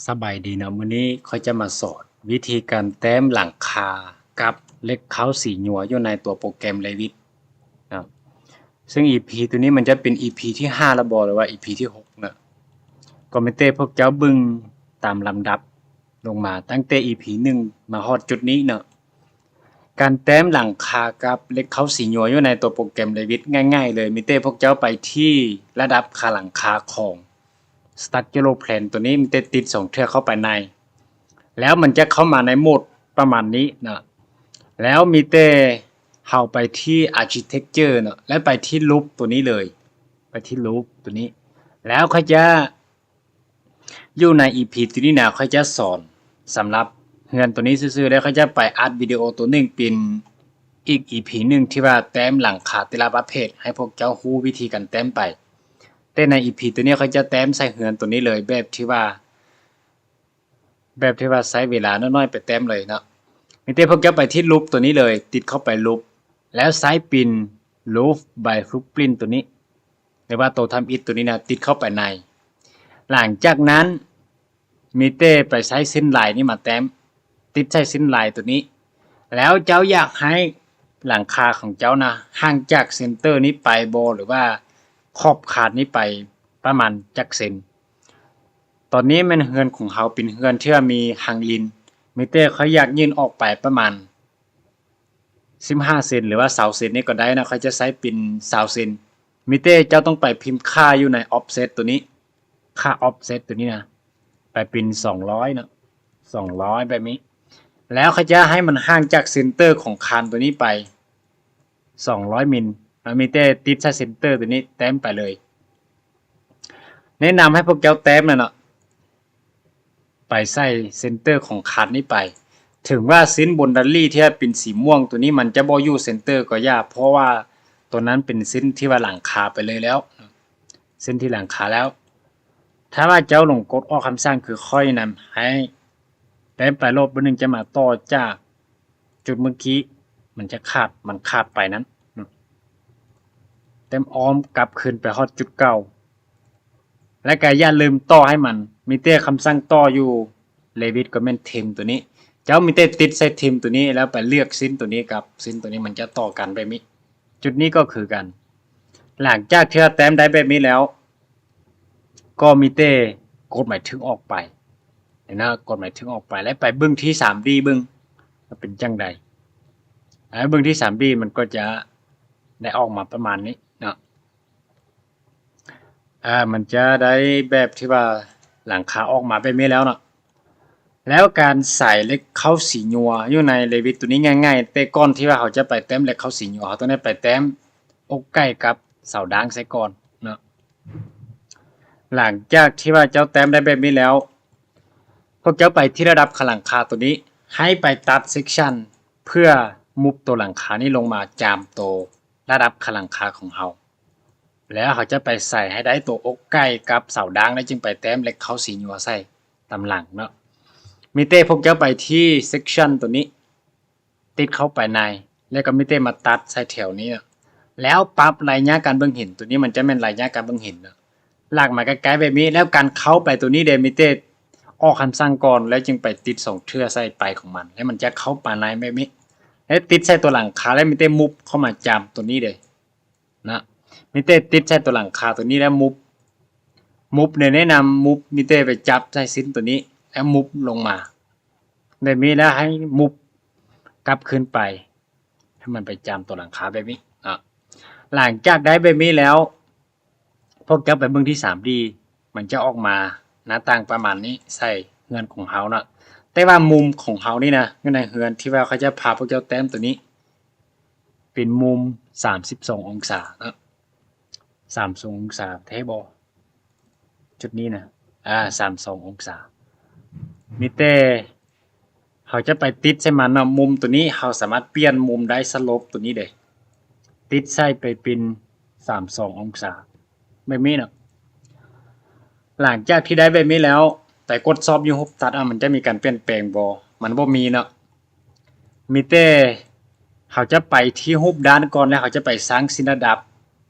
ສະບາຍດີເນາະ, ມື້ນີ້ຂ້ອຍຈະມາສອນວິທີການແຕ້ມຫຼັງຄາກັບເຫຼັກເຄົ້າສີຍົວຢູ່ໃນຕົວໂປຣແກຣມ Revit ເນາະ. ເຊິ່ງອີພີໂຕນີ້ມັນຈະເປັນອີພີທີຫ້າແລ້ວບໍ ຫຼືວ່າອີພີທີຫົກເນາະ. ກໍມີແຕ່ພວກເຈົ້າເບິ່ງຕາມລຳດັບລົງມາ ຕັ້ງແຕ່ອີພີໜຶ່ງມາຮອດຈຸດນີ້ເນາະ. ການແຕ້ມຫຼັງຄາກັບເຫຼັກເຄົ້າສີຍົວຢູ່ໃນຕົວໂປຣແກຣມ Revit ງ່າຍໆເລີຍ, ມີແຕ່ພວກເຈົ້າໄປທີ່ລະດັບຄາຫຼັງຄາຂອງ Structural Plan ຕົວນີ້ ມີແຕ່ຕິດສອງເທື່ອເຂົ້າໄປໃນ ແລ້ວມັນຈະເຂົ້າມາໃນໂໝດປະມານນີ້ເນາະ. ແລ້ວມີແຕ່ເຮົາໄປທີ່ Architecture ເນາະ ແລ້ວໄປທີ່ Roof ຕົວນີ້ເລີຍ, ໄປທີ່ Roof ຕົວນີ້ ແລ້ວຂ້ອຍຈະ ຢູ່ໃນອີພີຕົວນີ້ນະ ຂ້ອຍຈະສອນສຳລັບເຮືອນຕົວນີ້ຊື່ໆ ແລ້ວຂ້ອຍຈະໄປອັດວິດີໂອຕົວໜຶ່ງເປັນອີກອີພີໜຶ່ງ ທີ່ວ່າແຕ້ມຫຼັງຄາແຕ່ລະປະເພດ ໃຫ້ພວກເຈົ້າຮູ້ວິທີການແຕ້ມໄປ. ແຕ່ໃນອີພີຕົວນີ້ ຂ້ອຍຈະແຕ້ມໃສ່ເຮືອນຕົວນີ້ເລີຍ ແບບທີ່ວ່າ ແບບທີ່ວ່າໃຊ້ເວລານ້ອຍໆໄປແຕ້ມເລີຍເນາະ. ມີແຕ່ພວກເຈົ້າໄປທີ່ Roof ຕົວນີ້ເລີຍ, ຕິດເຂົ້າໄປ Roof ແລ້ວໃຊ້ປິນ Roof by Footprint ຕົວນີ້ ຫຼືວ່າໂຕທຳອິດຕົວນີ້ນະ ຕິດເຂົ້າໄປໃນ. ຫຼັງຈາກນັ້ນ ມີແຕ່ໄປໃຊ້ເສັ້ນລາຍນີ້ມາແຕ້ມ, ຕິດໃສ່ເສັ້ນລາຍຕົວນີ້ ແລ້ວເຈົ້າຢາກໃຫ້ຫຼັງຄາຂອງເຈົ້ານະ ຫ່າງຈາກເຊັນເຕີນີ້ໄປບໍ ຫຼືວ່າຂອບຄານນີ້ໄປປະມານຈັກເຊັນ. ຕອນນີ້ແມ່ນເຮືອນຂອງເຮົາເປັນເຮືອນທີ່ວ່າມີຮັງລິນ, ມີແຕ່ຂ້ອຍຢາກຍື່ນອອກໄປປະມານ ສິບຫ້າເຊັນ ຫຼືວ່າຊາວເຊັນນີ້ກໍໄດ້ນະ, ຂ້ອຍຈະໃຊ້ເປັນຊາວເຊັນ. ມີແຕ່ເຈົ້າຕ້ອງໄປພິມຄ່າຢູ່ໃນ offset ຕົວນີ້, ຄ່າ offset ຕົວນີ້ນະ ໄປເປັນສອງຮ້ອຍເນາະ, ສອງຮ້ອຍແບບນີ້. ແລ້ວຂ້ອຍຈະໃຫ້ມັນຫ່າງຈາກເຊັນເຕີຂອງຄານຕົວນີ້ໄປສອງຮ້ອຍມິນ, ແລ້ວມີແຕ່ຕິດໃສ່ເຊັນເຕີຕົວນີ້ ແຕ້ມໄປເລີຍ. ແນະນຳໃຫ້ພວກເຈົ້າແຕ້ມນະເນາະ ໄປໃສ່ເຊັນເຕີຂອງຄານນີ້ໄປ. ເຖິງວ່າເສັ້ນ boundary ທີ່ວ່າເປັນສີມ່ວງຕົວນີ້ ມັນຈະບໍ່ຢູ່ເຊັນເຕີກໍຢ່າ, ເພາະວ່າຕົວນັ້ນເປັນເສັ້ນທີ່ວ່າຫຼັງຄາໄປເລີຍແລ້ວ, ເສັ້ນທີ່ຫຼັງຄາແລ້ວ. ຖ້າວ່າເຈົ້າຫຼົງກົດອອກຄຳສັ່ງຄືຂ້ອຍນະ ໃຫ້ແຕ້ມໄປໂລດ, ບາດໜຶ່ງຈະມາຕໍ່ຈາກຈຸດເມື່ອກີ້, ມັນຈະຂາດ, ມັນຂາດໄປນັ້ນ. ແຕ້ມອ້ອມກັບຄືນໄປຮອດຈຸດເກົ່າ. ແລະກະຢ່າລືມຕໍ່ໃຫ້ມັນ, ມີແຕ່ຄຳສັ່ງຕໍ່ຢູ່ Revit ກໍແມ່ນ Trim ຕົວນີ້. ເຈົ້າມີແຕ່ຕິດໃສ່ Trim ຕົວນີ້ ແລ້ວໄປເລືອກເສັ້ນຕົວນີ້ກັບເສັ້ນຕົວນີ້ ມັນຈະຕໍ່ກັນແບບນີ້. ຈຸດນີ້ກໍຄືກັນ. ຫຼັງຈາກທີ່ເຮົາແຕ້ມໄດ້ແບບນີ້ແລ້ວ ກໍມີແຕ່ກົດໝາຍເຖິງອອກໄປ. ເຫັນນະ, ກົດໝາຍເຖິງອອກໄປ ແລ້ວໄປເບິ່ງທີ່ ສາມດີ ເບິ່ງວ່າເປັນຈັ່ງໃດ. ແລ້ວເບິ່ງທີ່ ສາມດີ ມັນກໍຈະໄດ້ອອກມາປະມານນີ້ເນາະ. ອາ ມັນຈະໄດ້ແບບທີ່ວ່າຫຼັງຄາອອກມາແບບນີ້ແລ້ວເນາະ. ແລ້ວການໃສ່ເຫຼັກເຄົ້າສີຍົວຢູ່ໃນ Revit ຕົວນີ້ງ່າຍໆ, ແຕ່ກ່ອນທີ່ວ່າເຮົາຈະໄປແຕ້ມເຫຼັກເຄົ້າສີຍົວ ເຮົາຕ້ອງໄດ້ໄປແຕ້ມອົກໄກ່ກັບເສົາດ້າງໃສ່ກ່ອນເນາະ. ຫຼັງຈາກທີ່ວ່າເຈົ້າແຕ້ມໄດ້ແບບນີ້ແລ້ວ, ພວກເຈົ້າໄປທີ່ລະດັບຄາຫຼັງຄາຕົວນີ້, ໃຫ້ໄປຕັດ section ເພື່ອ move ຕົວຫຼັງຄານີ້ລົງມາຈາມໂຕລະດັບຄາຫຼັງຄາຂອງເຮົາ. ແລ້ວເຮົາຈະໄປໃສ່ໃຫ້ໄດ້ໂຕອົກໄກ່ກັບເສົາດ້າງ ແລ້ວຈຶ່ງໄປແຕ້ມເຫຼັກເຄົ້າສີຍົວໃສ່ຕາມຫຼັງເນາະ. ມີແຕ່ພວກເຈົ້າໄປທີ່ section ຕົວນີ້, ຕິດເຂົ້າໄປໃນ ແລ້ວກໍມີແຕ່ມາຕັດໃສ່ແຖວນີ້ເນາະ. ແລ້ວປັບໄລຍະການເບິ່ງເຫັນ, ຕົວນີ້ມັນຈະແມ່ນໄລຍະການເບິ່ງເຫັນເນາະ. ລາກມາໃກ້ໆແບບນີ້, ແລ້ວການເຂົ້າໄປຕົວນີ້ເດ ມີແຕ່ອອກຄຳສັ່ງກ່ອນ ແລ້ວຈຶ່ງໄປຕິດສອງເທື່ອໃສ່ປາຍຂອງມັນ, ແລ້ວມັນຈະເຂົ້າໄປໃນແບບນີ້. ແລ້ວຕິດໃສ່ຕົວຫຼັງຄາ ແລ້ວມີແຕ່ move ເຂົ້າມາຈາມຕົວນີ້ເດ. ນະ ມີແຕ່ຕິດໃສ່ຕົວຫຼັງຄາຕົວນີ້ແລ້ວ move, move ເນຍ ແນະນຳ move ມີແຕ່ໄປຈັບໃສ່ເສັ້ນຕົວນີ້ ແລ້ວ move ລົງມາແບບນີ້ ແລ້ວໃຫ້ move ກັບຄືນໄປ ໃຫ້ມັນໄປຈາມຕົວຫຼັງຄາແບບນີ້ເນາະ. ຫຼັງຈາກໄດ້ແບບນີ້ແລ້ວ ພວກເຈົ້າໄປເບິ່ງທີ່ ສາມດີ ມັນຈະອອກມາໜ້າຕ່າງປະມານນີ້ ໃສ່ເຮືອນຂອງເຮົາເນາະ. ແຕ່ວ່າມຸມຂອງເຮົານີ້ນະ ຢູ່ໃນເຮືອນທີ່ວ່າເຂົາຈະພາພວກເຈົ້າແຕ້ມຕົວນີ້ ເປັນມຸມສາມສິບສອງອົງສາເນາະ. ສາມສິບສອງອົງສາແທ້ບໍ່? ຈຸດນີ້ນະ ອາ ສາມສິບສອງອົງສາ. ມີແຕ່ເຮົາຈະໄປຕິດໃສ່ມັນເນາະ, ມຸມຕົວນີ້ເຮົາສາມາດປ່ຽນມຸມໄດ້ slope ຕົວນີ້ເດ້ ຕິດໃສ່ໄປເປັນສາມສິບສອງອົງສາ ແບບນີ້ເນາະ. ຫຼັງຈາກທີ່ໄດ້ແບບນີ້ແລ້ວ ໄປກວດສອບຢູ່ຮູບຕັດ ອາ ມັນຈະມີການປ່ຽນແປງບໍ່? ມັນບໍ່ມີເນາະ. ມີແຕ່ເຮົາຈະໄປທີ່ຮູບດ້ານກ່ອນ ແລ້ວເຮົາຈະໄປສ້າງຊິນລະດັບ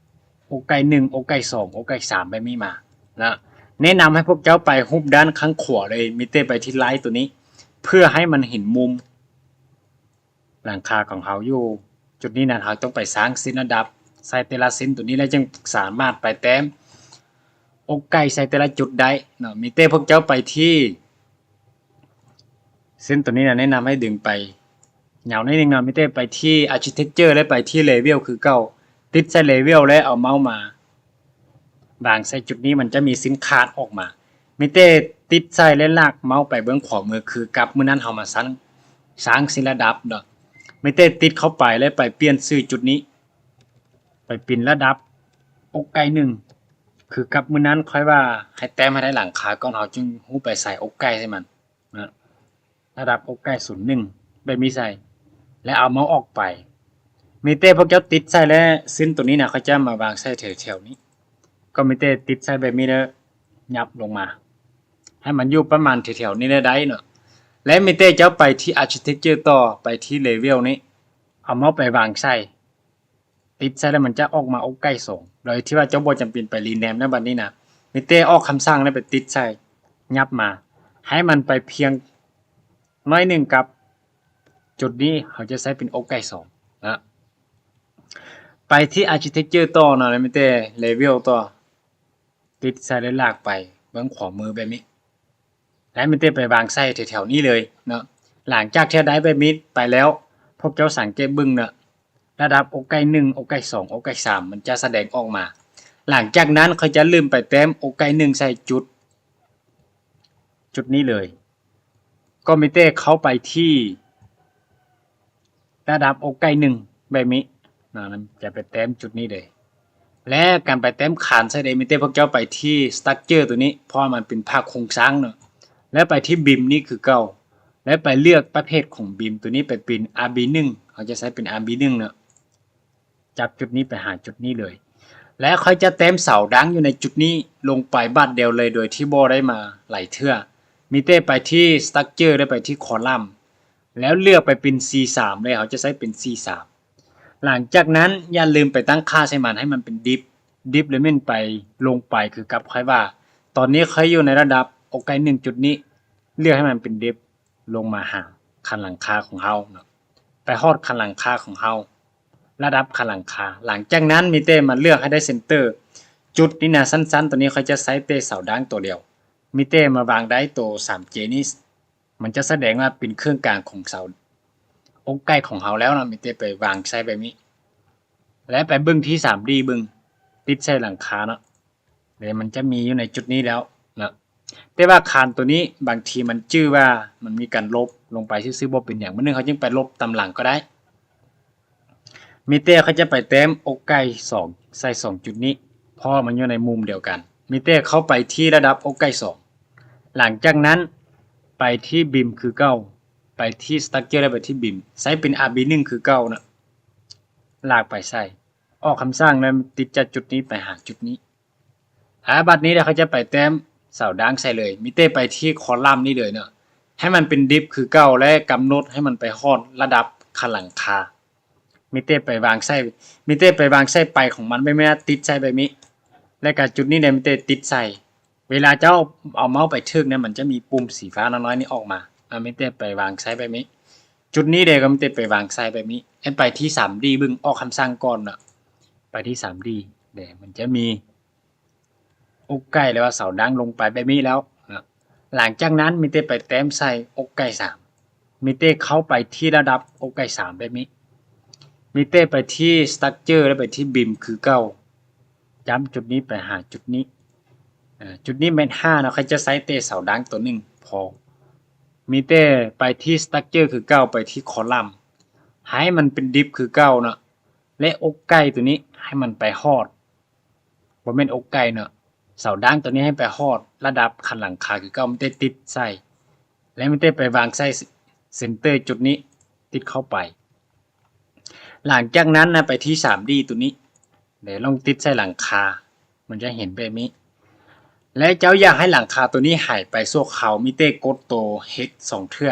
ອົກໄກ່ໜຶ່ງ ອົກໄກ່ສອງ ອົກໄກ່ສາມ ແບບນີ້ມານະ. ແນະນຳໃຫ້ພວກເຈົ້າໄປຮູບດ້ານຂ້າງຂວາເລີຍ, ມີແຕ່ໄປທີ່ໄລໂຕນີ້ ເພື່ອໃຫ້ມັນເຫັນມຸມຫຼັງຄາຂອງເຮົາຢູ່ຈຸດນີ້ນະ. ເຮົາຕ້ອງໄປສ້າງເສັ້ນລະດັບໃສ່ແຕ່ລະເສັ້ນໂຕນີ້ ແລ້ວຈຶ່ງສາມາດໄປແຕ້ມອົກໄກ່ໃສ່ແຕ່ລະຈຸດໄດ້ເນາະ. ມີແຕ່ພວກເຈົ້າໄປທີ່ເສັ້ນໂຕນີ້ນະ, ແນະນຳໃຫ້ດຶງໄປຍາວໜ້ອຍໜຶ່ງເນາະ. ມີແຕ່ໄປທີ່ Architecture ແລະ ໄປທີ່ Level ຄືເກົ່າ, ຕິດໃສ່ Level ແລະ ເອົາເມົາສ໌ມາ ວາງໃສ່ຈຸດນີ້ ມັນຈະມີເສັ້ນຂາດອອກມາ. ມີແຕ່ຕິດໃສ່ ແລະ ລາກເມົາສ໌ໄປເບື້ອງຂວາມື ຄືກັບມື້ນັ້ນເຮົາມາສ້າງ ສ້າງເສັ້ນລະດັບເນາະ. ມີແຕ່ຕິດເຂົ້າໄປ ແລະ ໄປປ່ຽນຊື່ຈຸດນີ້ ໄປປິ່ນລະດັບອົກໄກ່ໜຶ່ງ ຄືກັບມື້ນັ້ນຂ້ອຍວ່າໃຫ້ແຕ້ມໃຫ້ໄດ້ຫຼັງຄາກ່ອນ ເຮົາຈຶ່ງຮູ້ໄປໃສ່ອົກໄກ່ໃສ່ມັນນະ. ລະດັບອົກໄກ່ສູນໜຶ່ງ ແບບນີ້ໃສ່ ແລະ ເອົາເມົາສ໌ອອກໄປ. ມີແຕ່ພວກເຈົ້າຕິດໃສ່ ແລະ ເສັ້ນໂຕນີ້ນະ ຂ້ອຍຈະມາວາງໃສ່ແຖວໆນີ້. ກໍມີແຕ່ຕິດໃສ່ແບບນີ້ ແລ້ວຫຍັບລົງມາ ໃຫ້ມັນຢູ່ປະມານແຖວໆນີ້ໄດ້ເນາະ. ແລະ ມີແຕ່ເຈົ້າໄປທີ່ Architecture ຕໍ່ ໄປທີ່ Level ນີ້ ເອົາເມົາສ໌ໄປວາງໃສ່ ຕິດໃສ່ແລ້ວມັນຈະອອກມາອົກໄກ່ສອງ ໂດຍທີ່ວ່າເຈົ້າບໍ່ຈຳເປັນໄປ rename ໃນບັດນີ້ນະ. ມີແຕ່ອອກຄຳສັ່ງແລ້ວໄປຕິດໃສ່ ຫຍັບມາ ໃຫ້ມັນໄປພຽງໜ້ອຍໜຶ່ງກັບຈຸດນີ້ ເຮົາຈະໃຊ້ເປັນອົກໄກ່ສອງນະ. ໄປທີ່ Architecture ຕໍ່ນະ ແລ້ວມີແຕ່ Level ຕໍ່ ຕິດໃສ່ ແລະ ລາກໄປເບື້ອງຂວາມືແບບນີ້ ແລະ ມີແຕ່ໄປວາງໃສ່ແຖວໆນີ້ເລີຍເນາະ. ຫຼັງຈາກທີ່ໄດ້ແບບນີ້ໄປແລ້ວ ພວກເຈົ້າສັງເກດເບິ່ງເນາະ ລະດັບອົກໄກ່ໜຶ່ງ ອົກໄກ່ສອງ ອົກໄກ່ສາມ ມັນຈະສະແດງອອກມາ. ຫຼັງຈາກນັ້ນຂ້ອຍຈະລືມໄປແຕ້ມອົກໄກ່ໜຶ່ງໃສ່ຈຸດ ຈຸດນີ້ເລີຍ. ກໍມີແຕ່ເຂົ້າໄປທີ່ລະດັບອົກໄກ່ໜຶ່ງແບບນີ້ນະ, ຈະໄປແຕ້ມຈຸດນີ້ເລີຍ. ແລະ ການໄປແຕ້ມຄານໃສ່ເດ ມີແຕ່ພວກເຈົ້າໄປທີ່ Structure ໂຕນີ້ ເພາະວ່າມັນເປັນພາກໂຄງສ້າງເນາະ, ແລະ ໄປທີ່ Beam ນີ້ຄືເກົ່າ ແລະ ໄປເລືອກປະເພດຂອງ Beam ໂຕນີ້ໄປເປັນ RB ໜຶ່ງ ເຮົາຈະໃຊ້ເປັນ RB ໜຶ່ງເນາະ. ຈັບຈຸດນີ້ໄປຫາຈຸດນີ້ເລີຍ ແລະ ຂ້ອຍຈະແຕ້ມເສົາດັງຢູ່ໃນຈຸດນີ້ລົງໄປບາດດຽວເລີຍ ໂດຍທີ່ບໍ່ໄດ້ມາຫຼາຍເທື່ອ. ມີແຕ່ໄປທີ່ Structure ແລະ ໄປທີ່ Column ແລ້ວເລືອກໄປເປັນ C ສາມເລີຍ, ເຮົາຈະໃຊ້ເປັນ C ສາມ. ຫຼັງຈາກນັ້ນຢ່າລືມໄປຕັ້ງຄ່າໃສ່ມັນໃຫ້ມັນເປັນ Dip, Dip ແລ້ວແມ່ນໄປ ລົງໄປ ຄືກັບຂ້ອຍວ່າ ຕອນນີ້ຂ້ອຍຢູ່ໃນລະດັບອົກໄກ່ໜຶ່ງຈຸດນີ້, ເລືອກໃຫ້ມັນເປັນ Dip ລົງມາຫາຄັນຫຼັງຄາຂອງເຮົາເນາະ, ໄປຮອດຄັນຫຼັງຄາຂອງເຮົາ, ລະດັບຄັນຫຼັງຄາ. ຫຼັງຈາກນັ້ນມີແຕ່ມາເລືອກໃຫ້ໄດ້ Center. ຈຸດນີ້ນະ ສັ້ນໆ ໂຕນີ້ຂ້ອຍຈະໃຊ້ແຕ່ເສົາດັງໂຕດຽວ, ມີແຕ່ມາວາງໄດ້ໂຕ 3J ນີ້ ມັນຈະສະແດງວ່າເປັນເຄື່ອງກາງຂອງເສົາອົກໄກ່ຂອງເຮົາແລ້ວເນາະ. ມີແຕ່ໄປວາງໃສ່ແບບນີ້ ແລະ ໄປເບິ່ງທີ່ 3D ເບິ່ງ, ຕິດໃສ່ຫຼັງຄາເນາະ. ເດ ມັນຈະມີຢູ່ໃນຈຸດນີ້ແລ້ວເນາະ. ແຕ່ວ່າຄານໂຕນີ້ບາງທີມັນຈື່ວ່າມັນມີການລົບລົງໄປຊື່ໆ ບໍ່ເປັນຫຍັງ, ມື້ໜຶ່ງເຮົາຈຶ່ງໄປລົບຕາມຫຼັງກໍໄດ້. ມີແຕ່ຂ້ອຍຈະໄປແຕ້ມອົກໄກ່ສອງ ໃສ່ສອງຈຸດນີ້ ເພາະວ່າມັນຢູ່ໃນມຸມດຽວກັນ. ມີແຕ່ເຂົ້າໄປທີ່ລະດັບອົກໄກ່ສອງ, ຫຼັງຈາກນັ້ນໄປທີ່ Beam ຄືເກົ່າ, ໄປທີ່ Structure ແລ້ວໄປທີ່ Beam, ໃຊ້ເປັນ RB ໜຶ່ງຄືເກົ່ານະ, ລາກໄປໃສ່, ອອກຄຳສັ່ງແລ້ວຕິດຈາກຈຸດນີ້ໄປຫາຈຸດນີ້. ອາ ບັດນີ້ເຮົາຈະໄປແຕ້ມເສົາດາງໃສ່ເລີຍ, ມີແຕ່ໄປທີ່ Column ນີ້ເລີຍເນາະ, ໃຫ້ມັນເປັນ Dip ຄືເກົ່າ ແລະ ກຳນົດໃຫ້ມັນໄປຮອດລະດັບຄັນຫຼັງຄາ. ມີແຕ່ໄປວາງໃສ່, ມີແຕ່ໄປວາງໃສ່ໄປຂອງມັນແບບນີ້ນະ, ຕິດໃສ່ແບບນີ້ ແລະ ກະຈຸດນີ້ແຫຼະ ມີແຕ່ຕິດໃສ່. ເວລາເຈົ້າເອົາເມົາສ໌ໄປຖືກນະ ມັນຈະມີປຸ່ມສີຟ້ານ້ອຍໆນີ້ອອກມາ, ອາ ມີແຕ່ໄປວາງໃສ່ແບບນີ້. ຈຸດນີ້ເດ ກໍມີແຕ່ໄປວາງໃສ່ແບບນີ້. ແອດໄປທີ່ 3D ເບິ່ງ, ອອກຄຳສັ່ງກ່ອນເນາະ, ໄປທີ່ 3D ເດ ມັນຈະມີ ອົກໄກ່ ຫຼືວ່າເສົາດັງລົງໄປແບບນີ້ແລ້ວນະ. ຫຼັງຈາກນັ້ນມີແຕ່ໄປແຕ້ມໃສ່ອົກໄກ່ສາມ, ມີແຕ່ເຂົ້າໄປທີ່ລະດັບອົກໄກ່ສາມແບບນີ້, ມີແຕ່ໄປທີ່ Structure ແລະ ໄປທີ່ Beam ຄືເກົ່າ, ຈ້ຳຈຸດນີ້ໄປຫາຈຸດນີ້. ເອີ ຈຸດນີ້ແມ່ນຫ້າເນາະ, ຂ້ອຍຈະໃຊ້ແຕ່ເສົາດັງໂຕໜຶ່ງພໍ. ມີແຕ່ໄປທີ່ Structure ຄືເກົ່າ, ໄປທີ່ Column ໃຫ້ມັນເປັນ Dip ຄືເກົ່າເນາະ, ແລະ ອົກໄກ່ໂຕນີ້ໃຫ້ມັນໄປຮອດ ບໍ່ແມ່ນອົກໄກ່ເນາະ, ເສົາດາງໂຕນີ້ໃຫ້ໄປຮອດລະດັບຄັນຫຼັງຄາຄືເກົ່າ, ມີແຕ່ຕິດໃສ່ ແລະ ມີແຕ່ໄປວາງໃສ່ Center ຈຸດນີ້, ຕິດເຂົ້າໄປ. ຫຼັງຈາກນັ້ນນະ ໄປທີ່ 3D ໂຕນີ້ ແລະ ລອງຕິດໃສ່ຫຼັງຄາ, ມັນຈະເຫັນແບບນີ້. ແລະ ເຈົ້າຢາກໃຫ້ຫຼັງຄາໂຕນີ້ຫາຍໄປຊົ່ວຄາວ, ມີແຕ່ກົດໂຕ H ສອງເທື່ອ.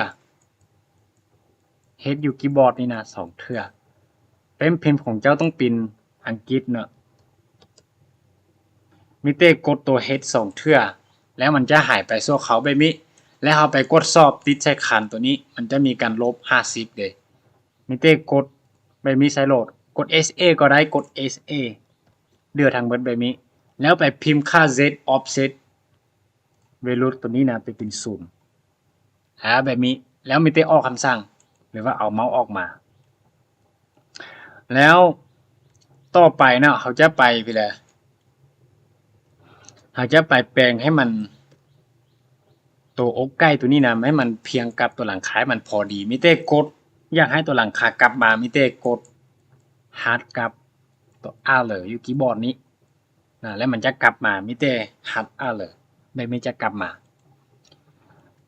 H ຢູ່ຄີບອດນີ້ນະ ສອງເທື່ອ. ແປ້ນພິມຂອງເຈົ້າຕ້ອງເປັນອັງກິດເນາະ. ມີແຕ່ກົດໂຕ H ສອງເທື່ອ, ແລ້ວມັນຈະຫາຍໄປຊົ່ວຄາວແບບນີ້ ແລ້ວເຮົາໄປກວດສອບຕິດໃສ່ຄານໂຕນີ້ ມັນຈະມີການລົບຫ້າສິບເດ້. ມີແຕ່ກົດແບບນີ້ໃສ່ໂຫຼດ ກົດ ເອສ ເອ ກໍໄດ້ ກົດ ເອສ ເອ ເຫຼືອທັງໝົດແບບນີ້ ແລ້ວໄປພິມຄ່າ Z offset value ໂຕນີ້ນະ ໄປເປັນສູນ ອາ ແບບນີ້ ແລ້ວມີແຕ່ອອກຄຳສັ່ງ ຫຼືວ່າເອົາເມົາສ໌ອອກມາ. ແລ້ວຕໍ່ໄປເນາະ ເຮົາຈະໄປພີ້ແຫຼະ ເຮົາຈະໄປແປງໃຫ້ມັນ ໂຕອົກໄກ່ໂຕນີ້ນະ ໃຫ້ມັນພຽງກັບໂຕຫຼັງຄາ ໃຫ້ມັນພໍດີ ມີແຕ່ກົດ ຢາກໃຫ້ໂຕຫຼັງຄາກັບມາ ມີແຕ່ກົດຮັດກັບໂຕ Alt ຢູ່ຄີບອດນີ້ນະ ແລ້ວມັນຈະກັບມາ ມີແຕ່ຮັດ Alt ແບບນີ້ຈະກັບມາ.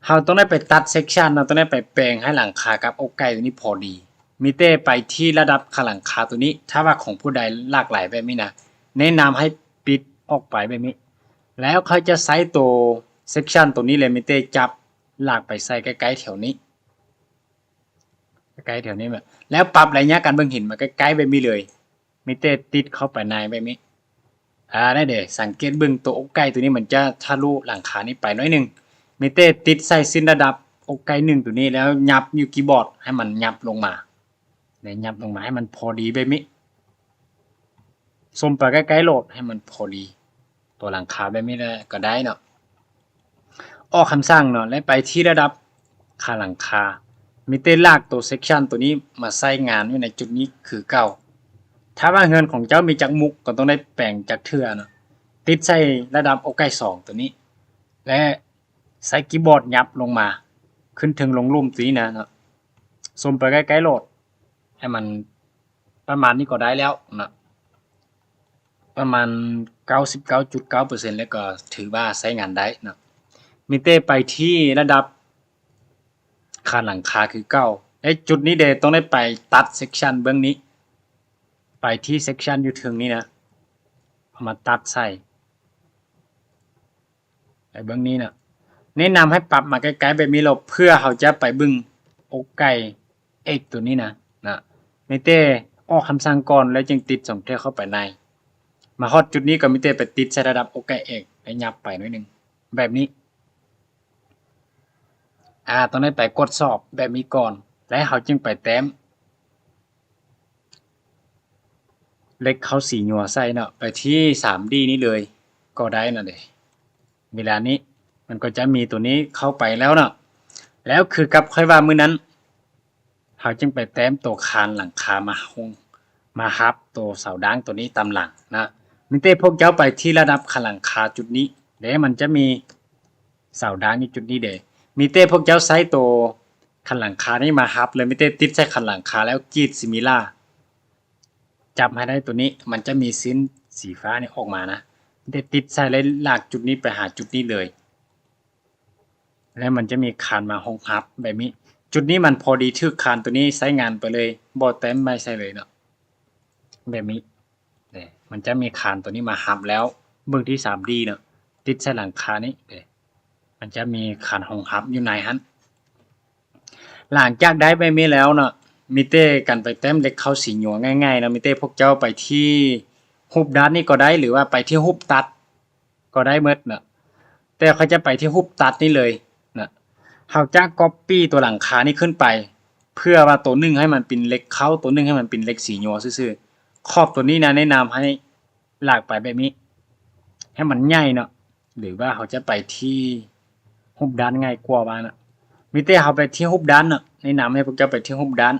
ເຮົາຕ້ອງໄດ້ໄປຕັດ section ເນາະ ຕ້ອງໄດ້ໄປແປງໃຫ້ຫຼັງຄາກັບອົກໄກ່ໂຕນີ້ພໍດີ ມີແຕ່ໄປທີ່ລະດັບຂາຫຼັງຄາໂຕນີ້ ຖ້າວ່າຂອງຜູ້ໃດຫຼາກຫຼາຍແບບນີ້ນະ ແນະນຳໃຫ້ປິດອອກໄປແບບນີ້ ແລ້ວຄ່ອຍຈະໃຊ້ໂຕ section ໂຕນີ້ເລີຍ ມີແຕ່ຈັບລາກໄປໃສ່ໃກ້ໆແຖວນີ້ ໃກ້ໆແຖວນີ້ ແລ້ວປັບໄລຍະການເບິ່ງເຫັນມາໃກ້ໆແບບນີ້ເລີຍ ມີແຕ່ຕິດເຂົ້າໄປໃນແບບນີ້ ອາ ໄດ້ເດ້ ສັງເກດເບິ່ງໂຕອົກໄກ່ໂຕນີ້ ມັນຈະທະລຸຫຼັງຄານີ້ໄປໜ້ອຍໜຶ່ງ ມີແຕ່ຕິດໃສ່ເສັ້ນລະດັບອົກໄກ່ໜຶ່ງໂຕນີ້ ແລ້ວຫຍັບຢູ່ຄີບອດໃຫ້ມັນຫຍັບລົງມາ ແລະ ຫຍັບລົງມາໃຫ້ມັນພໍດີແບບນີ້ ຊູມໄປໃກ້ໆໂລດ ໃຫ້ມັນພໍດີ ຕົວຫຼັງຄາແບບນີ້ແຫຼະກໍໄດ້ເນາະ. ອອກຄຳສັ່ງເນາະ ແລະ ໄປທີ່ລະດັບຂາຫຼັງຄາ ມີແຕ່ລາກໂຕ section ໂຕນີ້ມາໃຊ້ງານຢູ່ໃນຈຸດນີ້ຄືເກົ່າ. ຖ້າວ່າເຮືອນຂອງເຈົ້າມີຈັກມຸກ ກໍຕ້ອງໄດ້ແປງຈັກເທື່ອເນາະ ຕິດໃສ່ລະດັບອົກໄກ່ສອງໂຕນີ້ ແລະ ໃຊ້ຄີບອດຫຍັບລົງມາ ຂຶ້ນເທິງລົງລຸ່ມໂຕນີ້ນະເນາະ ຊູມໄປໃກ້ໆໂລດ ໃຫ້ມັນປະມານນີ້ກໍໄດ້ແລ້ວເນາະ ປະມານເກົ້າສິບເກົ້າຈຸດເກົ້າເປີເຊັນ ແລ້ວກໍຖືວ່າໃຊ້ງານໄດ້ເນາະ. ມີແຕ່ໄປທີ່ລະດັບຂາຫຼັງຄາຄືເກົ່າ ແລະ ຈຸດນີ້ເດ ຕ້ອງໄດ້ໄປຕັດ section ເບື້ອງນີ້ ໄປທີ່ section ຢູ່ເທິງນີ້ນະ ເອົາມາຕັດໃສ່ ໄປເບິ່ງນີ້ນະ ແນະນຳໃຫ້ປັບມາໃກ້ໆແບບນີ້ໂລດ ເພື່ອເຮົາຈະໄປເບິ່ງອົກໄກ່ເອັກໂຕນີ້ນະ ນະ ມີແຕ່ອອກຄຳສັ່ງກ່ອນ ແລ້ວຈຶ່ງຕິດສອງເທື່ອເຂົ້າໄປໃນ. ມາຮອດຈຸດນີ້ກໍມີແຕ່ໄປຕິດໃສ່ລະດັບອົກໄກ່ເອັກ ແລະ ຫຍັບໄປໜ້ອຍໜຶ່ງ ແບບນີ້ ອາ ຕ້ອງໄດ້ໄປກວດສອບແບບນີ້ກ່ອນ ແລ້ວເຮົາຈຶ່ງໄປແຕ້ມ ເຫຼັກເຄົ້າສີຍົວໃສ່ເນາະ ໄປທີ່ສາມດີນີ້ເລີຍກໍໄດ້ນະເດ. ເວລານີ້ມັນກໍຈະມີໂຕນີ້ເຂົ້າໄປແລ້ວເນາະ ແລ້ວຄືກັບຂ້ອຍວ່າມື້ນັ້ນ ເຮົາຈຶ່ງໄປແຕ້ມໂຕຄານຫຼັງຄາມາຫົງ ມາຮັບໂຕເສົາດາງໂຕນີ້ຕາມຫຼັງນະ. ມີແຕ່ພວກເຈົ້າໄປທີ່ລະດັບຄານຫຼັງຄາຈຸດນີ້ເດ ມັນຈະມີເສົາດາງຢູ່ຈຸດນີ້ເດ ມີແຕ່ພວກເຈົ້າໃຊ້ໂຕຄານຫຼັງຄານີ້ມາຮັບເລີຍ ມີແຕ່ຕິດໃສ່ຄານຫຼັງຄາ ແລ້ວກຣີດ similar ຈັບໃຫ້ໄດ້ໂຕນີ້ ມັນຈະມີເສັ້ນສີຟ້ານີ້ອອກມານະ ແຕ່ຕິດໃສ່ ແລະ ລາກຈຸດນີ້ໄປຫາຈຸດນີ້ເລີຍ ແລ້ວມັນຈະມີຄານມາຮອງຮັບແບບນີ້. ຈຸດນີ້ມັນພໍດີຖືກຄານໂຕນີ້ໃຊ້ງານໄປເລີຍ ບໍ່ແຕ້ມໃໝ່ໃສ່ເລີຍເນາະ ແບບນີ້ເດ້. ມັນຈະມີຄານໂຕນີ້ມາຮັບແລ້ວ ເບິ່ງທີ່ສາມດີເນາະ ຕິດໃສ່ຫຼັງຄານີ້ເດ້ ມັນຈະມີຄານຮອງຮັບຢູ່ໃນຫັ້ນ. ຫຼັງຈາກໄດ້ແບບນີ້ແລ້ວເນາະ ມີແຕ່ການໄປແຕ້ມເຫຼັກເຄົ້າສີຍົວງ່າຍໆເນາະ ມີແຕ່ພວກເຈົ້າໄປທີ່ຮູບດັດນີ້ກໍໄດ້ ຫຼືວ່າໄປທີ່ຮູບຕັດກໍໄດ້ໝົດເນາະ ແຕ່ຂ້ອຍຈະໄປທີ່ຮູບຕັດນີ້ເລີຍນະ. ເຮົາຈະ copy ຕົວຫຼັງຄານີ້ຂຶ້ນໄປ ເພື່ອວ່າໂຕໜຶ່ງໃຫ້ມັນເປັນເຫຼັກເຄົ້າ ໂຕໜຶ່ງໃຫ້ມັນເປັນເຫຼັກສີຍົວຊື່ໆ. ຂອບໂຕນີ້ນະ ແນະນຳໃຫ້ ລາກໄປແບບນີ້ ໃຫ້ມັນໃຫຍ່ເນາະ ຫຼືວ່າເຮົາຈະໄປທີ່ຮູບດັດງ່າຍກວ່າວ່ານະ. ມີແຕ່ເຮົາໄປທີ່ຮູບດັດເນາະ ແນະນຳໃຫ້ພວກເຈົ້າໄປທີ່ຮູບດັດ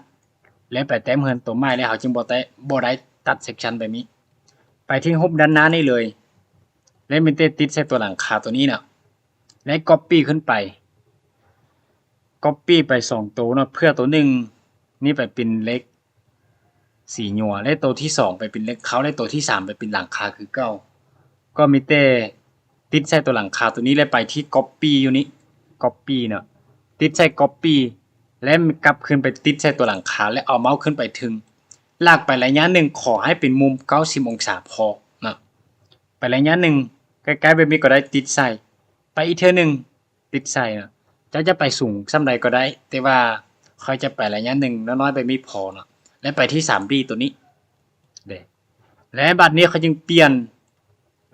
ແລ້ວໄປແຕ້ມເຮືອນໂຕໃໝ່ ແລ້ວເຮົາຈຶ່ງບໍ່ໄດ້ ບໍ່ໄດ້ຕັດ section ແບບນີ້. ໄປທີ່ຮູບດ້ານໜ້ານີ້ເລີຍ ແລ້ວມີແຕ່ຕິດໃສ່ຕົວຫຼັງຄາໂຕນີ້ເນາະ ແລ້ວ copy ຂຶ້ນໄປ copy ໄປສອງໂຕເນາະ ເພື່ອໂຕໜຶ່ງນີ້ໄປເປັນເຫຼັກ ສີຍົວ ແລະ ໂຕທີສອງໄປເປັນເຫຼັກເຄົ້າ ແລະ ໂຕທີສາມໄປເປັນຫຼັງຄາຄືເກົ່າ. ກໍມີແຕ່ຕິດໃສ່ຕົວຫຼັງຄາໂຕນີ້ ແລະ ໄປທີ່ copy ຢູ່ນີ້ copy ເນາະ ຕິດໃສ່ copy ແລະ ກັບຄືນໄປຕິດໃສ່ຕົວຫຼັງຄາ ແລະ ເອົາເມົາສ໌ຂຶ້ນໄປເທິງ ລາກໄປໄລຍະໜຶ່ງ ຂໍໃຫ້ເປັນມຸມເກົ້າສິບອົງສາພໍເນາະ. ໄປໄລຍະໜຶ່ງ ໃກ້ໆແບບນີ້ກໍໄດ້ ຕິດໃສ່ ໄປອີກເທື່ອໜຶ່ງ ຕິດໃສ່ເນາະ. ເຈົ້າຈະໄປສູງສ່ຳໃດກໍໄດ້ ແຕ່ວ່າຂ້ອຍຈະໄປໄລຍະໜຶ່ງນ້ອຍໆ ແບບນີ້ພໍເນາະ ແລະ ໄປທີ່ສາມດີໂຕນີ້ເດ້. ແລະ ບັດນີ້ຂ້ອຍຈຶ່ງປ່ຽນ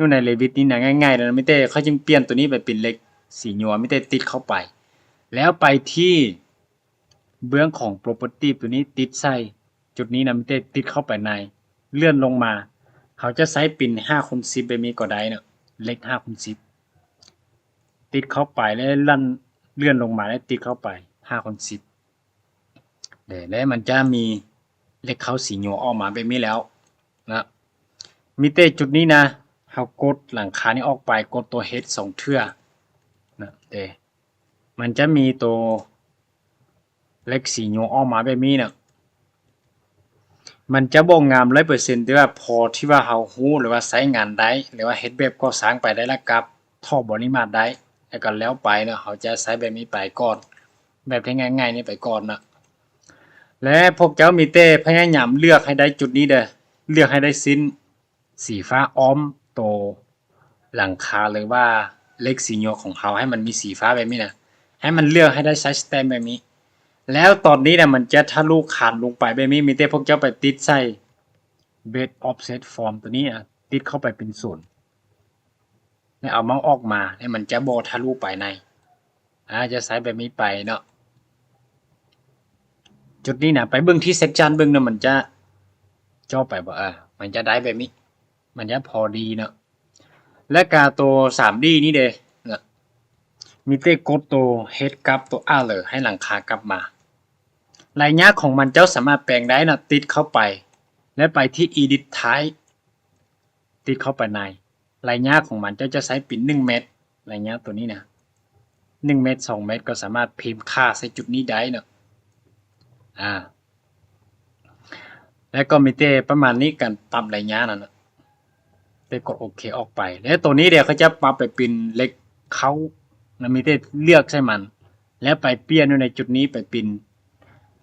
ຢູ່ໃນ Revit ນີ້ນະ ງ່າຍໆເລີຍນະ ມີແຕ່ຂ້ອຍຈຶ່ງປ່ຽນໂຕນີ້ໄປເປັນເຫຼັກສີຫຍວ ມີແຕ່ຕິດເຂົ້າໄປ ແລ້ວໄປທີ່ເບື້ອງຂອງ Property ໂຕນີ້ ຕິດໃສ່ຈຸດນີ້ນະ ມີແຕ່ຕິດເຂົ້າໄປໃນ ເລື່ອນລົງມາ ເຮົາຈະໃຊ້ເປັນຫ້າຄູນສິບແບບນີ້ກໍໄດ້ເນາະ ເຫຼັກຫ້າຄູນສິບ ຕິດເຂົ້າໄປ ແລ້ວເລື່ອນ ເລື່ອນລົງມາ ແລ້ວຕິດເຂົ້າໄປຫ້າຄູນສິບ ເດ້ ແລ້ວມັນຈະມີເຫຼັກເຄົ້າສີຫຍວອອກມາແບບນີ້ແລ້ວນະ ມີແຕ່ຈຸດນີ້ນະ ເຮົາກົດຫຼັງຄານີ້ອອກໄປ ກົດໂຕ H ສອງເທື່ອນະ ເດ້ ມັນຈະມີໂຕເຫຼັກສີຫຍວອອກມາແບບນີ້ນະ ມັນຈະບໍ່ງາມຮ້ອຍເປີເຊັນ ແຕ່ວ່າພໍທີ່ວ່າເຮົາຮູ້ ຫຼືວ່າໃຊ້ງານໄດ້ ຫຼືວ່າເຮັດແບບກໍ່ສ້າງໄປໄດ້ ແລ້ວກໍຖອກບໍລິມາດໄດ້ ແລ້ວກໍແລ້ວໄປເນາະ ເຮົາຈະໃຊ້ແບບນີ້ໄປກ່ອນ ແບບທີ່ງ່າຍໆນີ້ໄປກ່ອນເນາະ ແລະ ພວກເຈົ້າມີແຕ່ພະຍາຍາມເລືອກໃຫ້ໄດ້ຈຸດນີ້ເດີ້ ເລືອກໃຫ້ໄດ້ຊິ້ນສີຟ້າອ້ອມໂຕຫຼັງຄາ ຫຼືວ່າເຫຼັກສີຫຍວກຂອງເຮົາ ໃຫ້ມັນມີສີຟ້າແບບນີ້ນະ ໃຫ້ມັນເລືອກໃຫ້ໄດ້ Side Stamp ແບບນີ້ ແລ້ວຕອນນີ້ນະ ມັນຈະທະລຸຄານລົງໄປແບບນີ້ ມີແຕ່ພວກເຈົ້າໄປຕິດໃສ່ Base Offset From ໂຕນີ້ນະ ຕິດເຂົ້າໄປເປັນສູນ ແລ້ວເອົາເມົາສ໌ອອກມາ ແລ້ວມັນຈະບໍ່ທະລຸໄປໃນ ອາ ຈະໃຊ້ແບບນີ້ໄປເນາະ ຈຸດນີ້ນະ ໄປເບິ່ງທີ່ Section ເບິ່ງນະ ມັນຈະເຈາະໄປບໍ່ ເອີ ມັນຈະໄດ້ແບບນີ້ ມັນຈະພໍດີເນາະ ແລ້ວກະໂຕ ສາມດີ ນີ້ເດ້ນະ ມີແຕ່ກົດໂຕ Head ກັບໂຕ Other ໃຫ້ຫຼັງຄາກັບມາ ໄລຍະຂອງມັນເຈົ້າສາມາດແປງໄດ້ນະ ຕິດເຂົ້າໄປ ແລ້ວໄປທີ່ Edit Type ຕິດເຂົ້າໄປໃນ ໄລຍະຂອງມັນເຈົ້າຈະໃຊ້ເປັນໜຶ່ງແມັດ ໄລຍະໂຕນີ້ນະ ໜຶ່ງແມັດ ສອງແມັດ ກໍສາມາດພິມຄ່າໃສ່ຈຸດນີ້ໄດ້ເນາະ ອາ ແລ້ວກໍມີແຕ່ປະມານນີ້ ການປັບໄລຍະນັ້ນນະ ແລ້ວກົດໂອເຄອອກໄປ ແລ້ວໂຕນີ້ເດ ເຂົາຈະປັບໄປເປັນເຫຼັກເຄົ້າ ແລ້ວມີແຕ່ເລືອກໃສ່ມັນ ແລ້ວໄປປ່ຽນຢູ່ໃນຈຸດນີ້ໄປເປັນ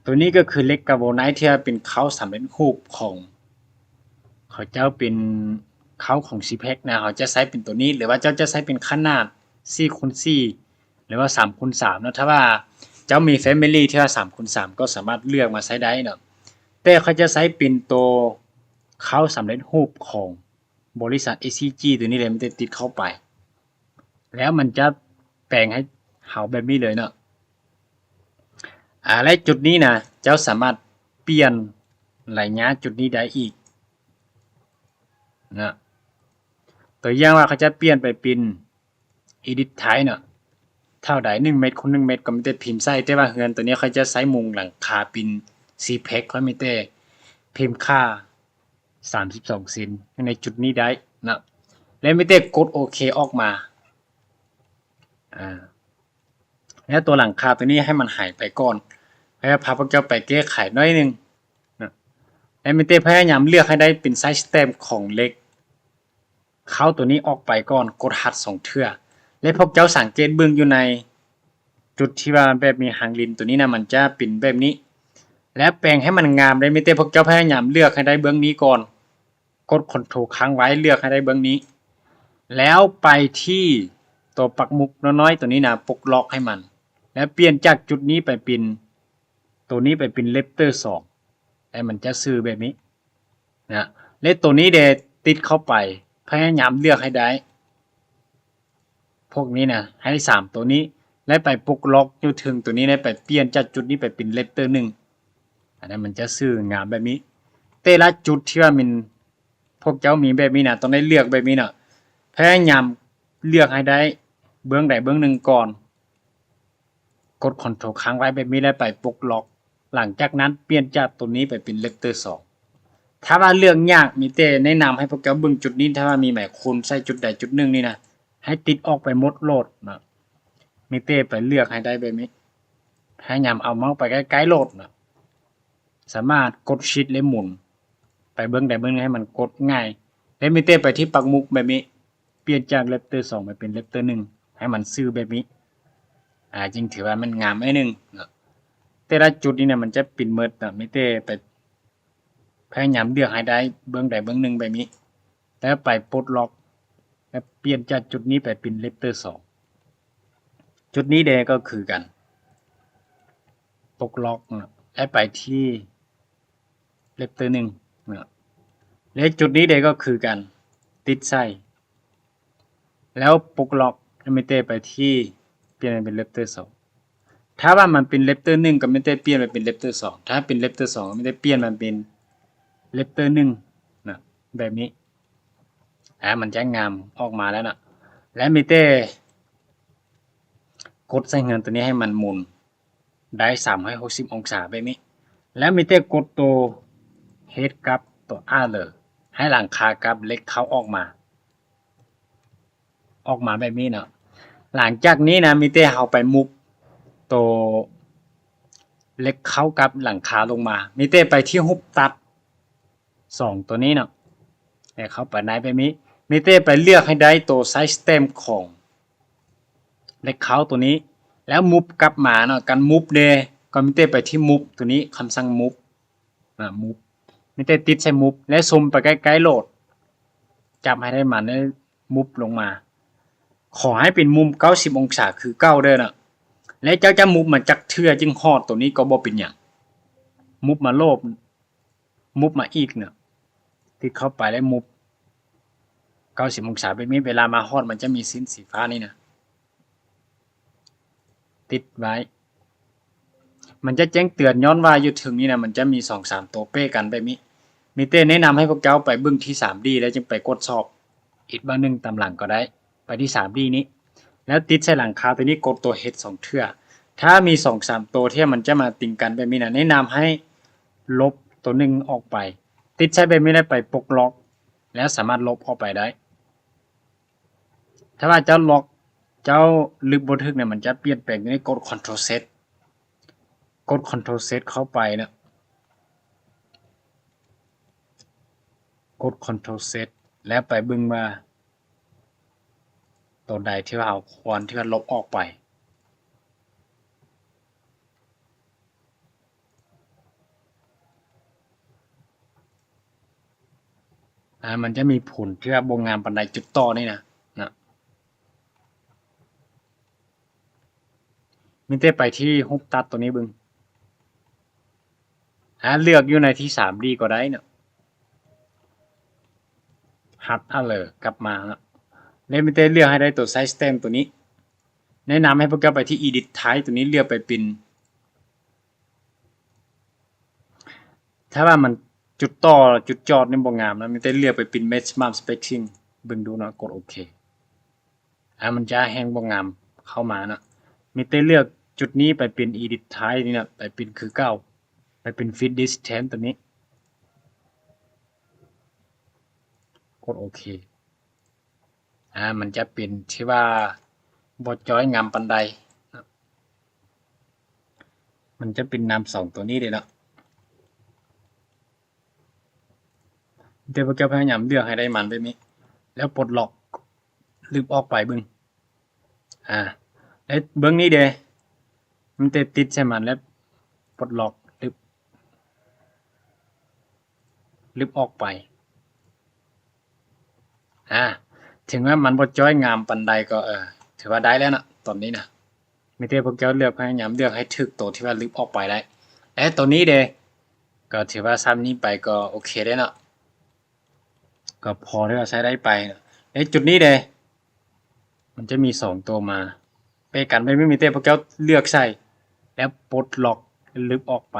ໂຕນີ້ກໍຄືເຫຼັກ Carbonite ທີ່ວ່າເປັນເຄົ້າສຳເລັດຮູບຂອງ ເຂົາເຈົ້າເປັນເຄົ້າຂອງ CPac ນະ ເຮົາຈະໃຊ້ເປັນໂຕນີ້ ຫຼືວ່າເຈົ້າຈະໃຊ້ເປັນຂະໜາດ ສີ່ຄູນສີ່ ຫຼືວ່າ ສາມຄູນສາມ ເນາະ ຖ້າວ່າເຈົ້າມີ Family ທີ່ວ່າ ສາມຄູນສາມ ກໍສາມາດເລືອກມາໃຊ້ໄດ້ເນາະ ແຕ່ຂ້ອຍຈະໃຊ້ເປັນໂຕເຄົ້າສຳເລັດຮູບຂອງບໍລິສັດ SCG ໂຕນີ້ເລີຍ ມີແຕ່ຕິດເຂົ້າໄປ ແລ້ວມັນຈະແປງໃຫ້ເຮົາແບບນີ້ເລີຍເນາະ ອາ ແລະ ຈຸດນີ້ນະ ເຈົ້າສາມາດປ່ຽນໄລຍະຈຸດນີ້ໄດ້ອີກນະ ຕົວຢ່າງວ່າເຂົາຈະປ່ຽນໄປເປັນ Edit Type ເນາະ ເທົ່າໃດ ໜຶ່ງແມັດຄູນໜຶ່ງແມັດ ກໍມີແຕ່ພິມໃສ່ ແຕ່ວ່າເຮືອນໂຕນີ້ຂ້ອຍຈະໃຊ້ມຸງຫຼັງຄາເປັນ CPac ຂ້ອຍມີແຕ່ພິມຄ່າ ສາມສິບສອງເຊັນ ໃນຈຸດນີ້ໄດ້ເນາະ ແລ້ວມີແຕ່ກົດໂອເຄອອກມາ ອາ ແລ້ວຕົວຫຼັງຄາຕົວນີ້ໃຫ້ມັນຫາຍໄປກ່ອນ ແລ້ວພາພວກເຈົ້າໄປແກ້ໄຂໜ້ອຍໜຶ່ງເນາະ ແລ້ວມີແຕ່ພະຍາຍາມເລືອກໃຫ້ໄດ້ເປັນ Side Stamp ຂອງເຫຼັກ ເຄົ້າຕົວນີ້ອອກໄປກ່ອນ ກົດ Hard ສອງເທື່ອ ແລະ ພວກເຈົ້າສັງເກດເບິ່ງຢູ່ໃນຈຸດທີ່ວ່າແບບມີຫາງລິນຕົວນີ້ນະ ມັນຈະເປັນແບບນີ້ ແລະ ແປງໃຫ້ມັນງາມໄດ້ ມີແຕ່ພວກເຈົ້າພະຍາຍາມເລືອກໃຫ້ໄດ້ເບື້ອງນີ້ກ່ອນ ກົດ Ctrl ຄ້າງໄວ້ ເລືອກໃຫ້ໄດ້ເບື້ອງນີ້ ແລ້ວໄປທີ່ຕົວປັກໝຸກນ້ອຍໆຕົວນີ້ນະ ປົກລັອກໃຫ້ມັນ ແລ້ວປ່ຽນຈາກຈຸດນີ້ໄປເປັນ ຕົວນີ້ໄປເປັນ Raptor ສອງ ແລ້ວມັນຈະຊື່ແບບນີ້ນະ ແລະ ຕົວນີ້ເດ ຕິດເຂົ້າໄປ ພະຍາຍາມເລືອກໃຫ້ໄດ້ ພວກນີ້ນະ ໃຫ້ສາມຕົວນີ້ ແລະ ໄປປົກລັອກຢູ່ເທິງຕົວນີ້ ແລະ ໄປປ່ຽນຈາກຈຸດນີ້ໄປເປັນ Raptor ໜຶ່ງ ອັນນັ້ນມັນຈະຊື່ງາມແບບນີ້ ແຕ່ລະຈຸດທີ່ວ່າມີ ພວກເຈົ້າມີແບບນີ້ນະ ຕ້ອງໄດ້ເລືອກແບບນີ້ນະ ພະຍາຍາມເລືອກໃຫ້ໄດ້ເບື້ອງໃດເບື້ອງໜຶ່ງກ່ອນ ກົດ Ctrl ຄ້າງໄວ້ແບບນີ້ ແລ້ວໄປປົກລັອກ ຫຼັງຈາກນັ້ນປ່ຽນຈາກຕົວນີ້ໄປເປັນ Raptor ສອງ ຖ້າວ່າເລືອກຍາກ ມີແຕ່ແນະນຳໃຫ້ພວກເຈົ້າເບິ່ງຈຸດນີ້ ຖ້າວ່າມີໝາຍຄູນໃສ່ຈຸດໃດຈຸດໜຶ່ງນີ້ນະ ໃຫ້ຕິດອອກໄປໝົດໂລດນະ ມີແຕ່ໄປເລືອກໃຫ້ໄດ້ແບບນີ້ ພະຍາຍາມເອົາເມົາສ໌ໄປໃກ້ໆໂລດນະ ສາມາດກົດ Shift ແລະ ໝູນໄປເບື້ອງໃດເບື້ອງໜຶ່ງໃຫ້ມັນກົດງ່າຍ ແລະ ມີແຕ່ໄປທີ່ປັກໝຸກແບບນີ້ ປ່ຽນຈາກ Raptor ສອງໄປເປັນ Raptor ໜຶ່ງ ໃຫ້ມັນຊື່ແບບນີ້ ອາ ຈຶ່ງຖືວ່າມັນງາມໜ້ອຍໜຶ່ງເນາະ ແຕ່ລະຈຸດນີ້ນະ ມັນຈະເປັນໝົດເນາະ ມີແຕ່ໄປພະຍາຍາມເລືອກໃຫ້ໄດ້ເບື້ອງໃດເບື້ອງໜຶ່ງແບບນີ້ ແລ້ວໄປປົກລັອກ ແລ້ວປ່ຽນຈາກຈຸດນີ້ໄປເປັນ Raptor ສອງ ຈຸດນີ້ເດກໍຄືກັນ ປົກລັອກເນາະ ແລ້ວໄປທີ່ Raptor ໜຶ່ງເນາະ ແລະ ຈຸດນີ້ເດກໍຄືກັນ ຕິດໃສ່ ແລ້ວປົກລັອກ ແລ້ວມີແຕ່ໄປທີ່ ປ່ຽນໃຫ້ເປັນແຣັບເຕີສອງ. ຖ້າວ່າມັນເປັນແຣັບເຕີໜຶ່ງ ກໍມີແຕ່ປ່ຽນມາເປັນແຣັບເຕີສອງ, ຖ້າເປັນແຣັບເຕີສອງ ກໍມີແຕ່ປ່ຽນມາເປັນແຣັບເຕີໜຶ່ງນະ ແບບນີ້. ອາ ມັນຈະງາມອອກມາແລ້ວນະ. ແລ້ວມີແຕ່ກົດໃສ່ເຮືອນໂຕນີ້ໃຫ້ມັນໝູນໄດ້ສາມຮ້ອຍຫົກສິບອົງສາແບບນີ້. ແລ້ວມີແຕ່ກົດໂຕເຮັດກັບໂຕອາເລີ ໃຫ້ຫຼັງຄາກັບເຫຼັກເຄົ້າອອກມາ. ອອກມາແບບນີ້ເນາະ. ຫຼັງຈາກນີ້ນະ ມີແຕ່ເຮົາໄປມຸບໂຕເຫຼັກເຄົ້າກັບຫຼັງຄາລົງມາ. ມີແຕ່ໄປທີ່ຮູບຕັດສອງໂຕນີ້ເນາະ ແລ້ວເຂົ້າໄປໃນແບບນີ້. ມີແຕ່ໄປເລືອກໃຫ້ໄດ້ໂຕໄຊສະແຕມຂອງເຫຼັກເຄົ້າໂຕນີ້ ແລ້ວມຸບກັບມາເນາະ. ການມຸບເດ ກໍມີແຕ່ໄປທີ່ມຸບໂຕນີ້, ຄຳສັ່ງມຸບ ອາ ມຸບ ມີແຕ່ຕິດໃສ່ມຸບ ແລະ ຊູມໄປໃກ້ໆໂລດ, ຈັບໃຫ້ໄດ້ມັນ ແລະ ມຸບລົງມາ. ຂໍໃຫ້ເປັນມຸມເກົ້າສິບອົງສາຄືເກົ່າເດີນະ. ແລະ ເຈົ້າຈະມຸບມາຈັກເທື່ອຈຶ່ງຮອດໂຕນີ້ກໍບໍ່ເປັນຫຍັງ. ມຸບມາໂລດ, ມຸບມາອີກນະ, ຕິດເຂົ້າໄປ ແລະ ມຸບເກົ້າສິບອົງສາແບບນີ້. ເວລາມາຮອດ ມັນຈະມີເສັ້ນສີຟ້ານີ້ນະ ຕິດໄວ້. ມັນຈະແຈ້ງເຕືອນ ຍ້ອນວ່າຢູ່ເທິງນີ້ນະ ມັນຈະມີສອງສາມໂຕເປ້ກັນແບບນີ້. ມີແຕ່ແນະນຳໃຫ້ພວກເຈົ້າໄປເບິ່ງທີ່ສາມດີ ແລ້ວຈຶ່ງໄປກວດສອບອີກເບິ່ງໜຶ່ງຕາມຫຼັງກໍໄດ້. ໄປທີ່ສາມດີນີ້ ແລ້ວຕິດໃສ່ຫຼັງຄາໂຕນີ້, ກົດໂຕເຮັດສອງເທື່ອ. ຖ້າມີສອງສາມໂຕທີ່ມັນຈະມາຕິງກັນແບບນີ້ນະ, ແນະນຳໃຫ້ລົບໂຕໜຶ່ງອອກໄປ. ຕິດໃສ່ແບບນີ້ ແລ້ວໄປປົກລັອກ ແລ້ວສາມາດລົບອອກໄປໄດ້. ຖ້າວ່າເຈົ້າລັອກ ເຈົ້າລຶບບໍ່ຖືກນີ້ ມັນຈະປ່ຽນແປງຢູ່ໃນ ກົດຄອນໂທຣເຊັດ ກົດຄອນໂທຣເຊັດເຂົ້າໄປນະ, ກົດຄອນໂທຣເຊັດ ແລ້ວໄປເບິ່ງວ່າໂຕໃດທີ່ວ່າເຮົາຄວນທີ່ວ່າລົບອອກໄປ. ອາ ມັນຈະມີຜົນທີ່ວ່າບໍ່ງາມປານໃດ ຈຸດຕໍ່ນີ້ນະ ນະ. ມີແຕ່ໄປທີ່ຮູບຕັດໂຕນີ້ເບິ່ງ. ອາ ເລືອກຢູ່ໃນທີ່ສາມດີກໍໄດ້ເນາະ, ຮັດອາເລີກັບມາເນາະ. ແລ້ວມີແຕ່ເລືອກໃຫ້ໄດ້ໂຕໄຊສະແຕມໂຕນີ້. ແນະນຳໃຫ້ພວກເຈົ້າໄປທີ່ອີດິດໄທບ໌ໂຕນີ້, ເລືອກໄປເປັນ ຖ້າວ່າມັນຈຸດຕໍ່ ຈຸດຈອດນີ້ບໍ່ງາມນະ, ມີແຕ່ເລືອກໄປເປັນແມັກຊິມັມສະເປກຊິງ ເບິ່ງດູເນາະ, ກົດໂອເຄ. ອາ ມັນຈະແຮ່ງບໍ່ງາມເຂົ້າມາເນາະ. ມີແຕ່ເລືອກຈຸດນີ້ໄປເປັນອີດິດໄທບ໌ນີ້ນະ, ໄປເປັນຄືເກົ່າ, ໄປເປັນຟິດດິສແທນໂຕນີ້, ກົດໂອເຄ. ອາ ມັນຈະເປັນທີ່ວ່າບໍ່ຈ້ອຍງາມປານໃດເນາະ, ມັນຈະເປັນນຳສອງໂຕນີ້ເດ້ເນາະ. ແຕ່ພວກເຈົ້າພະຍາຍາມເລືອກໃຫ້ໄດ້ມັນແບບນີ້ ແລ້ວປົດລັອກ ລຶບອອກໄປເບິ່ງ. ອາ ແລ້ວເບິ່ງນີ້ເດ້, ມັນແຕ່ຕິດໃສ່ມັນ ແລ້ວປົດລັອກ ລຶບ ລຶບອອກໄປ. ອາ ເຖິງວ່າມັນບໍ່ຈ້ອຍງາມປານໃດກໍ ເອີ ຖືວ່າໄດ້ແລ້ວເນາະ ຕອນນີ້ນະ. ມີແຕ່ພວກເຈົ້າເລືອກ ພະຍາຍາມເລືອກໃຫ້ຖືກໂຕທີ່ວ່າລຶບອອກໄປໄດ້. ແລະ ໂຕນີ້ເດ້ ກໍຖືວ່າຊ່ຳນີ້ໄປກໍໂອເຄແລ້ວເນາະ, ກໍພໍທີ່ວ່າໃຊ້ໄດ້ໄປ. ໃນຈຸດນີ້ເດ້ ມັນຈະມີສອງໂຕມາເປະກັນ, ແບບນີ້ມີແຕ່ພວກເຈົ້າເລືອກໃສ່ ແລ້ວປົດລັອກ ລຶບອອກໄປ.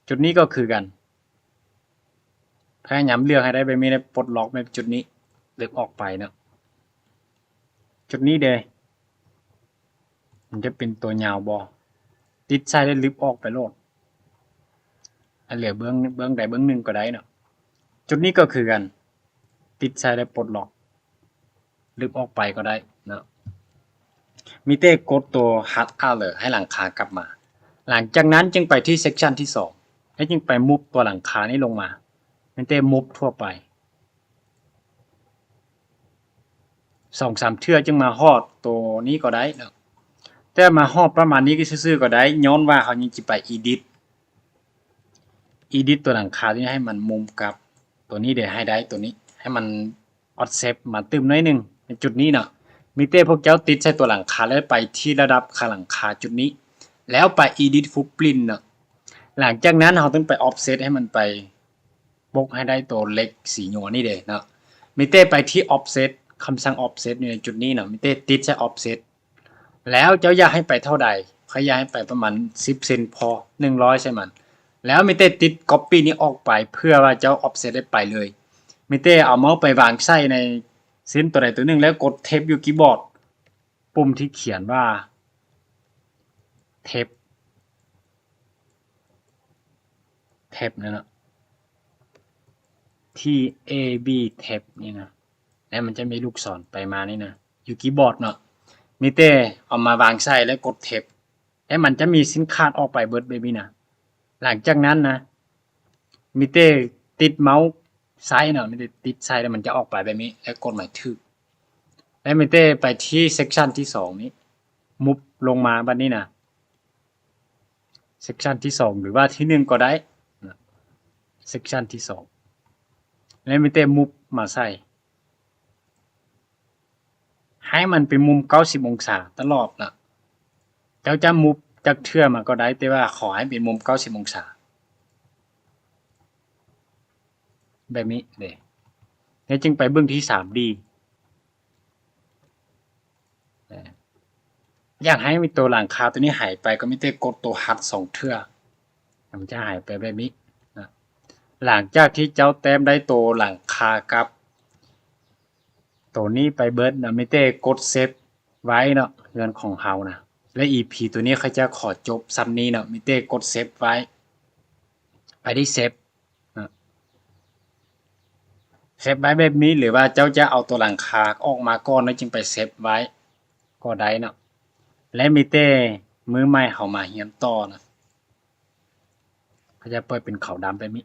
ຈຸດນີ້ກໍຄືກັນ. ພະຍາຍາມເລືອກໃຫ້ໄດ້ແບບນີ້ ແລ້ວປົດລັອກແບບຈຸດນີ້ ລຶບອອກໄປເນາະ. ຈຸດນີ້ເດ້ ມັນຈະເປັນຕົວຍາວບໍ່? ຕິດໃສ່ແລ້ວລຶບອອກໄປໂລດ. ອັນເຫຼືອເບື້ອງ ເບື້ອງໃດເບື້ອງໜຶ່ງກໍໄດ້ເນາະ. ຈຸດນີ້ກໍຄືກັນ, ຕິດໃສ່ແລ້ວປົດລັອກ. ລຶບອອກໄປກໍໄດ້ເນາະ. ມີແຕ່ກົດຕົວຮັດອາເລີໃຫ້ຫຼັງຄາກັບມາ. ຫຼັງຈາກນັ້ນຈຶ່ງໄປທີ່ເຊັກຊັນທີສອງ ແລະ ຈຶ່ງໄປມຸບຕົວຫຼັງຄານີ້ລົງມາ. ມີແຕ່ມຸບທົ່ວໄປ ສອງສາມເທື່ອຈຶ່ງມາຮອດໂຕນີ້ກໍໄດ້ເນາະ. ແຕ່ມາຮອດປະມານນີ້ກໍຊື່ໆກໍໄດ້, ຍ້ອນວ່າເຮົາຍັງຊິໄປອີດິດ ອີດິດຕົວຫຼັງຄານີ້ໃຫ້ມັນມຸມກັບຕົວນີ້ເດ, ໃຫ້ໄດ້ຕົວນີ້ ໃຫ້ມັນອອບເຊັດມາຕື່ມໜ້ອຍໜຶ່ງໃນຈຸດນີ້ເນາະ. ມີແຕ່ພວກເຈົ້າຕິດໃສ່ຕົວຫຼັງຄາ ແລ້ວໄປທີ່ລະດັບຂາຫຼັງຄາຈຸດນີ້ ແລ້ວໄປອີດິດຟຸດປຣິນເນາະ. ຫຼັງຈາກນັ້ນເຮົາຕ້ອງໄປອອບເຊັດໃຫ້ມັນໄປປົກໃຫ້ໄດ້ຕົວເຫຼັກສີຍວນນີ້ເດເນາະ. ມີແຕ່ໄປທີ່ອອບເຊັດ ຄຳສັ່ງ offset ຢູ່ໃນຈຸດນີ້ເນາະ, ມີແຕ່ຕິດໃສ່ offset ແລ້ວເຈົ້າຢາກໃຫ້ໄປເທົ່າໃດ, ຂ້ອຍຢາກໃຫ້ໄປປະມານສິບເຊັນພໍ, ໜຶ່ງຮ້ອຍໃສ່ມັນ, ແລ້ວມີແຕ່ຕິດ copy ນີ້ອອກໄປ ເພື່ອວ່າເຈົ້າ offset ໄດ້ໄປເລີຍ. ມີແຕ່ເອົາເມົາສ໌ໄປວາງໃສ່ໃນເສັ້ນຕົວໃດຕົວໜຶ່ງ ແລ້ວກົດ Tab ຢູ່ຄີບອດ, ປຸ່ມທີ່ຂຽນວ່າ Tab Tab ນັ້ນນະ, T A B Tab ນີ້ນະ, ແລ້ວມັນຈະມີລູກສອນໄປມານີ້ນະ ຢູ່ຄີບອດເນາະ, ມີແຕ່ເອົາມາວາງໃສ່ແລ້ວກົດ Tab ແລ້ວມັນຈະມີສິ້ນຂາດອອກໄປເບິດແບບນີ້ນະ. ຫຼັງຈາກນັ້ນນະ ມີແຕ່ຕິດເມົາສ໌ໃສ່ເນາະ, ມີແຕ່ຕິດໃສ່ແລ້ວມັນຈະອອກໄປແບບນີ້ ແລ້ວກົດໝາຍຖືກ. ແລ້ວມີແຕ່ໄປທີ່ section ທີສອງນີ້, move ລົງມາບັດນີ້ນະ, section ທີສອງ ຫຼືວ່າທີໜຶ່ງກໍໄດ້ນະ, section ທີສອງ ແລ້ວມີແຕ່ move ມາໃສ່ ໃຫ້ມັນເປັນມຸມເກົ້າສິບອົງສາຕະຫຼອດນະ. ເຈົ້າຈະ move ຈັກເທື່ອມາກໍໄດ້, ແຕ່ວ່າຂໍໃຫ້ເປັນມຸມເກົ້າສິບອົງສາ ແບບນີ້ເດ້. ແລ້ວຈຶ່ງໄປເບິ່ງທີ່ ສາມດີ ນະ. ຢາກໃຫ້ມີໂຕຫຼັງຄາໂຕນີ້ຫາຍໄປ ກໍມີແຕ່ກົດໂຕຮັດສອງເທື່ອ, ມັນຈະຫາຍໄປແບບນີ້ນະ. ຫຼັງຈາກທີ່ເຈົ້າແຕ້ມໄດ້ໂຕຫຼັງຄາກັບໂຕນີ້ໄປເບິດນະ, ມີແຕ່ກົດ save ໄວ້ເນາະ, ເຮືອນຂອງເຮົານະ. ແລະ ອີພີໂຕນີ້ຂ້ອຍຈະຂໍຈົບສ່ຳນີ້ເນາະ, ມີແຕ່ກົດ save ໄວ້, ໄປທີ່ save ນະ, save ໄວ້ແບບນີ້ ຫຼືວ່າເຈົ້າຈະເອົາໂຕຫຼັງຄາອອກມາກ່ອນ ແລ້ວຈຶ່ງໄປ save ໄວ້ກໍໄດ້ເນາະ. ແລະ ມີແຕ່ມື້ໃໝ່ເຮົາມາຮຽນຕໍ່ນະ, ເຂົາຈະປ່ອຍເປັນຂາວດຳແບບນີ້.